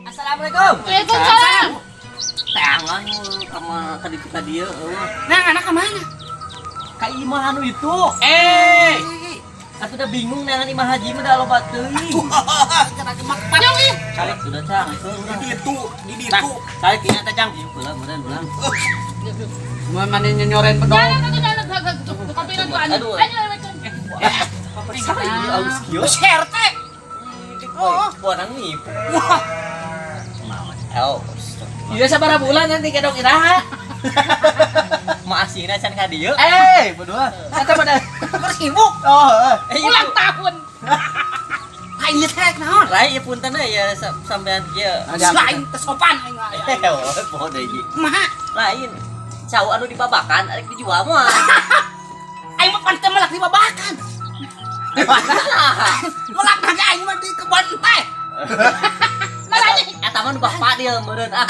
Assalamualaikum. Waalaikumsalam. Tangan kama kaditu ka dieu eueuh. Nah, anak ke mana? Ka imah anu itu. Eh. Aku udah bingung nangan imah haji mah da loba teuing. Jauh ih. Calik sudah cang. Di ditu, di ditu. Calik ieu teh cang. Ieu pula meureun ulang. Mun mani nyoren bedog. Jalan atuh jalan gag tuh kapinan tuh anu. Aduh. Ayo ayo. Saha ieu alus kieu? RT. Oh, orang nipu. Wah, Oh, Iya sabaraha bulan nanti kedok iraha. maasina can ka dieu. Eh, berdua. Eta pada bersibuk. Oh, heeh. Eh, ieu Ulang tahun. Ah, ieu teh naon? Lain ieu punten we ya sampean kieu. Lain teu sopan aing mah. Eh, oh, poho deui. Kumaha? Lain. Cau anu dibabakan arek dijual mah. Aing mah pan teu melak di babakan. Melak nage aing mah di kebon teh. Eta mah nu bapak dia meureun ah.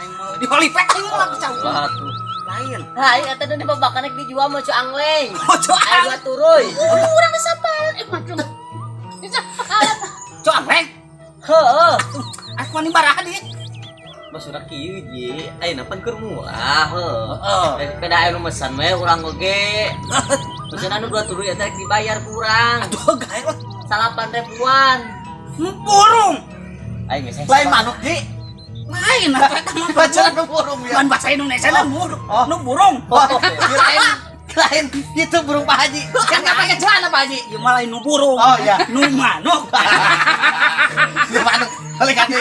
Aing mah di holipet aing melak cau. Lah tuh. Lain. Lain eta nu dibabakan arek dijual mah cu angleng. Oh, cu Aya dua turuy. Urang disampalan eh macam. Disampalan. Cu angleng. Heeh. Aku mah baraha di. Maksudna kieu ji, ayeuna pan keur murah heuh. Heeh. Beda aya nu mesen we urang oge. Mesen anu dua turuy eta rek dibayar kurang. Aduh, gae lah. 8 ribuan. Nu burung. Aing geus Lain manuk ji. Lain atuh eta mah Bacaan nu burung ya. Ban bahasa Indonesia na burung. Oh. Nu burung. Oh, kirain kirain itu burung Pak Haji. Kan nggak pakai celana Pak Haji. Ya malah nu burung. Oh, iya. Nu manuk. Nu manuk. Balik hati.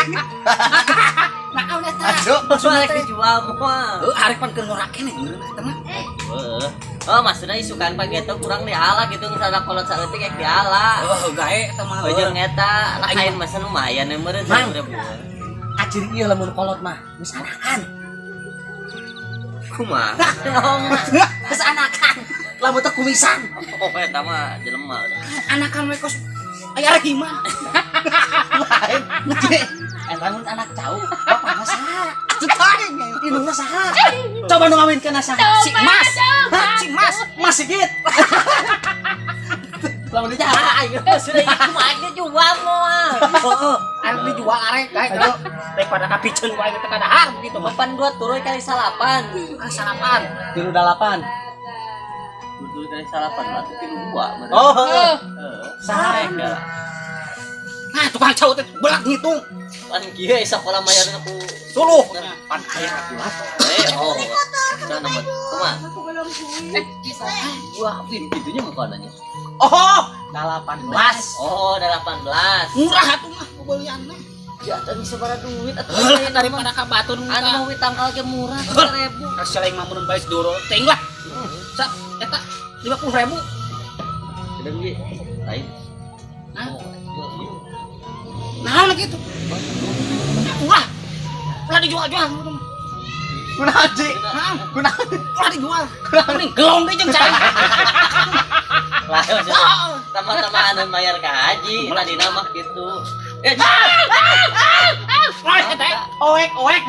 Nah, eta. Aduh. Maksudna rek dijual mah. Heuh, arek pan keur ngorak keneh meureun eta mah. Heeh. Oh, maksudnya isukan Pak Geto kurang diala gitu misalnya kolot saeutik rek diala. Heuh, gae eta mah. Ujung eta lah kain mesen lumayan ya meureun Mang. 1 ribuan. Kaciri ieu lamun kolot mah geus anakan. Kumaha? Geus anakan. Lamun teh kumisan. Oh, eta mah jelema. Anakan we kos aya rahiman. Lain. Ji, eta mun anak cau, bapakna saha? Atuh teuing. Indungna saha? Coba nu ngawinkeun saha? Si Mas. Coba. Si Mas. Mas Sigit. Lamun dicaha. Ah, ayo sudah ieu mah dijual moal. Heeh, arek dijual arek gae. Daripada kapiceun wae teh kadahar gitu mah. Papan dua turuy kali salapan. Ah, salapan. Tilu dalapan. Dua turuy kali salapan berarti tilu dua. Meureun. Oh, heeh. Heeh. Salapan. Nah, tukang cau teh belak ngitung. Pan kieu sakola mayarna ku Suluh. Pan aya kalkulator. Eh, oh. Sana mah. Kumaha? Eh, bisa. Wah, pin gitunya mukananya. Oh, 18. Oh, 18. Murah atuh mah pembelianna. Ya, tadi sabaraha duit atuh. Heuh, daripada ka batur Anu mah we tangkal ge murah 1000. Kasih lain mah mun bae duro teuing lah. Sap eta 50.000. Gedeng ge. Lain. Hah? Oh, iya. Nah, gitu. Ulah. Ulah dijual-jual. Kunaon, Ji? Hah? Kunaon? Ulah dijual. Mending gelong deui jeung cai. Lah, maksudnya tambah-tambah anu bayar ke haji, tadi nama gitu. Eh, Wah, eta. Oek, oek.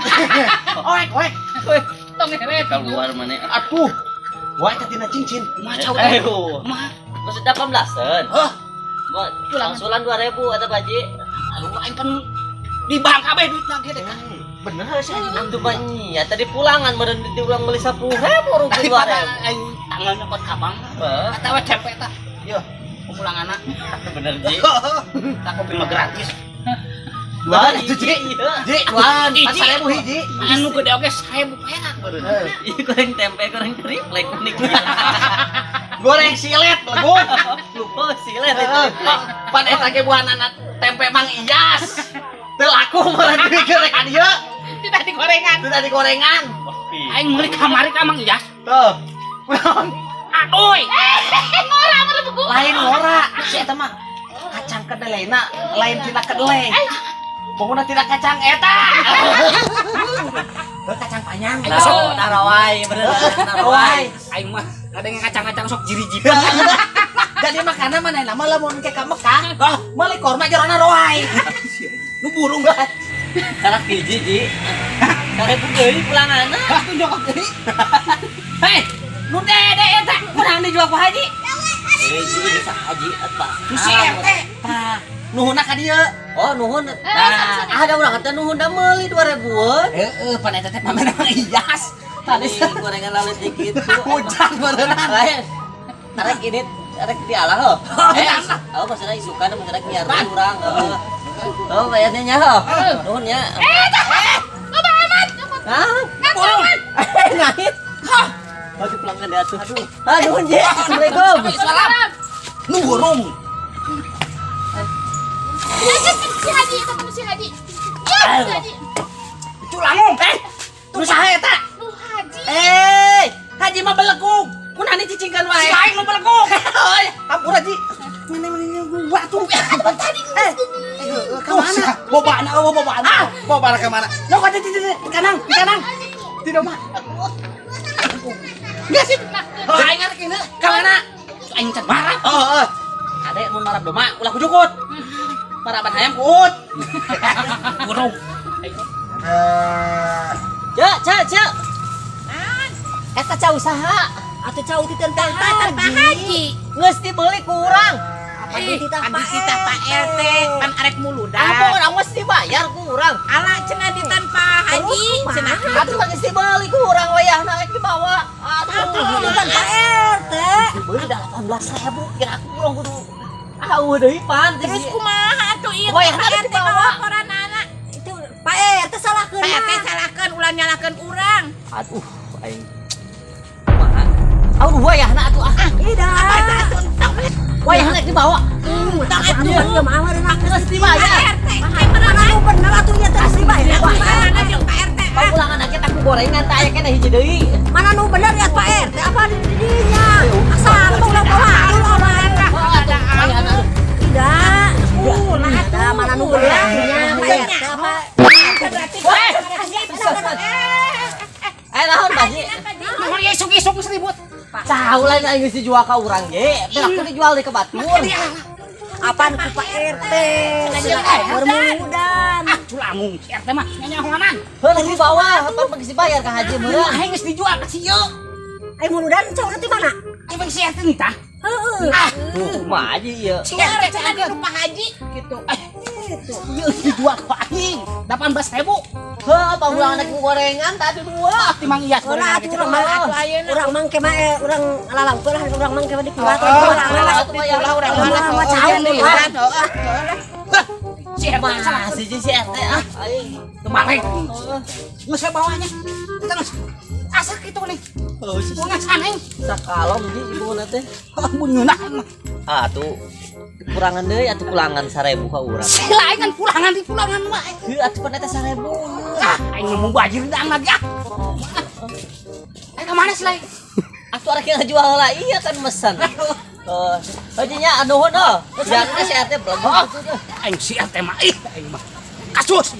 Oek, oek. Tong heret. keluar mana? Aduh. Wah, eta tina cincin. Mah cau teh. Aduh. Mah. Maksud 18-an. Hah? Mau angsulan 2000 atau Pak Haji? Aduh, aing pan di bank kabeh duitna ge teh. Bener sih. Atuh banyak. Ya tadi pulangan meureun diulang beli 10.000 rugi Daripada 2000. aing tanggal nyokot ka bank. Heh. Eta we tempe tah. Yo. Pemulanganna Bener Ji. tak kopi mah gratis. Dua itu, Ji. Iya. Ji, duaan. Hiji. 1000 hiji. Anu gede oge 1000 perak meureun. Eh, Iya goreng tempe, goreng triplek nih. Goreng silet, legung. Lupa silet itu Heeh. triplek. Pan eta ge buahanana tempe Mang Iyas. Teu laku malah dipikir rek ka dieu. Tidak digorengan. Teu tadi gorengan. Aing meuli kamari ka Mang Iyas. Tuh. Kunaon? Aduh. Eh, ngora mah buku. Lain ngora. Si eta mah kacang kedelena lain tina kedelai. Pokoknya tidak kacang eta. Heuh, kacang panjang. Naro, narawai, bener narawai. Aing mah ngadengin kacang-kacang sok jiri-jipan. Jadi makana mana nama lamun ke ka Mekah, meuli korma jerona roai. Nu burung. Salah hiji, Ji. 1000 deui pulanganna. Aku nyokot deui. Hei, nu dede eta kurang dijual ku haji. Eh, ji ini saha ji eta? Nu si RT. Tah, nuhunna ka dieu. Oh, nuhun. Nah. Ada urang teh nuhun da meuli 2000-an. Heeh, pan eta teh pamena iyas. Tadi gorengan laletik gitu. Hujan berenang. Lain. Arek ini arek dialah heuh. Eh, Oh, maksudnya isukan mun rek nyiar urang. Heeh. Oh, bayarnya nya heuh. Nuhun nya. Eh, loba amat. Hah? Burung. Eh, ngait. Hah, Aduh, pelanggan deh atuh. Aduh. Ah, nuhun je. Assalamualaikum. Salam. Nu burung. Eh, si Haji, eta si Haji. Ya, si Haji. Culangung. Eh, nu saha eta? Nu Haji. Eh, Haji mah belegug. Kunaon cicingkeun wae? Si aing nu belegug. Oh, ampura Ji. Mana mana gua tuh. Tadi Eh, ka mana? Bobana, oh bobana. Bobana ka mana? Nyokot di di kanang, di kanang. Tidak mah. Enggak sih. Oh, aing ngarek ini. Ka mana? Aing can marah. Oh, oh. Ade mun marab doma ulah ku jukut. Maraban hayam ku uut. Burung. Cek, cek, cek. Eta cau saha? Atuh cau ti tentang Pak Haji. Geus dibeli ku urang. Apa dititah Pan Pak dititah Pak RT, pan arek muludan. Apa urang mesti bayar ku urang? Ala cenah ditan Pak Haji, cenah. Atuh kan geus dibeli ku urang wayahna rek dibawa. Atuh. Tentang Pak RT. Dibeli dah 18.000 kira aku urang kudu. Ah, eueuh deui pan. Terus kumaha atuh ieu Wayahna Pak rek RT dibawa. ngalaporanana. Itu Pak RT salahkeun Pak RT mah. salahkeun ulah nyalahkeun urang. Aduh, aing. Kumaha? Aduh, wayahna atuh ah. Ida. Wayahna rek dibawa. Tong Atuh atuh. mah meureun Geus dibayar. Pak RT, Mana nu bener atuh nya teh dibayar. Mana jeung Pak RT? Papulangan ake tak ku gorengan tak aya keneh hiji deui. Mana nu bener ya Pak RT apa di dinya? Asal ulah bawa Wah, atuh, wayahna. Tidak. Ulah Ada mana nu bener nya Pak RT apa? Berarti Weh. Eh, naon Pak Haji? Nuhun ieu isuk-isuk geus ribut. Cau lain aing geus dijual ka urang ge. Piraku dijual di ke batur. Apaan ku Pak RT? Bermudan. Ah, culangung si RT mah nyanyahonan. Heuh dibawa, pan geus dibayar ka haji meureun. Aing geus dijual ka si ieu. Ai muludan cau ti mana? Aing si RT entah. Heeh. Ah, Tuh, kumaha aja ieu. si RT cenah di rumah Haji gitu. Ieu geus dijual ku aing 18.000. Heuh, pamulangan ku gorengan tadi dua. Timang iyas Ora atuh urang mah Atuh ayeuna. urang mangke mah urang lalangkeun lah urang mangke mah dikuat Urang urang lah Atuh bayar. ulah urang Urang lah. mah cau Urang heeh. Si RT salah. Masih si RT ah. Aing. Kemarin. Geus saya bawanya. Kita geus asak kitu nih. Oh, si Bunga saneng. sakalom di ibu teh. Oh, mun ngeunah aing mah. Ah, tuh kurangan deui atuh kulangan 1000 ka urang. Si lain kan pulangan di pulangan wae. Heuh, atuh pan eta 1000. Ah, aing mau bajir dang lagi ah. Aing ka mana sih lain? Atuh arek ngajual heula iya kan mesen. Eh, hajinya nuhun heuh. Jangan si RT belum. Aing si RT mah ih aing mah. Kasus.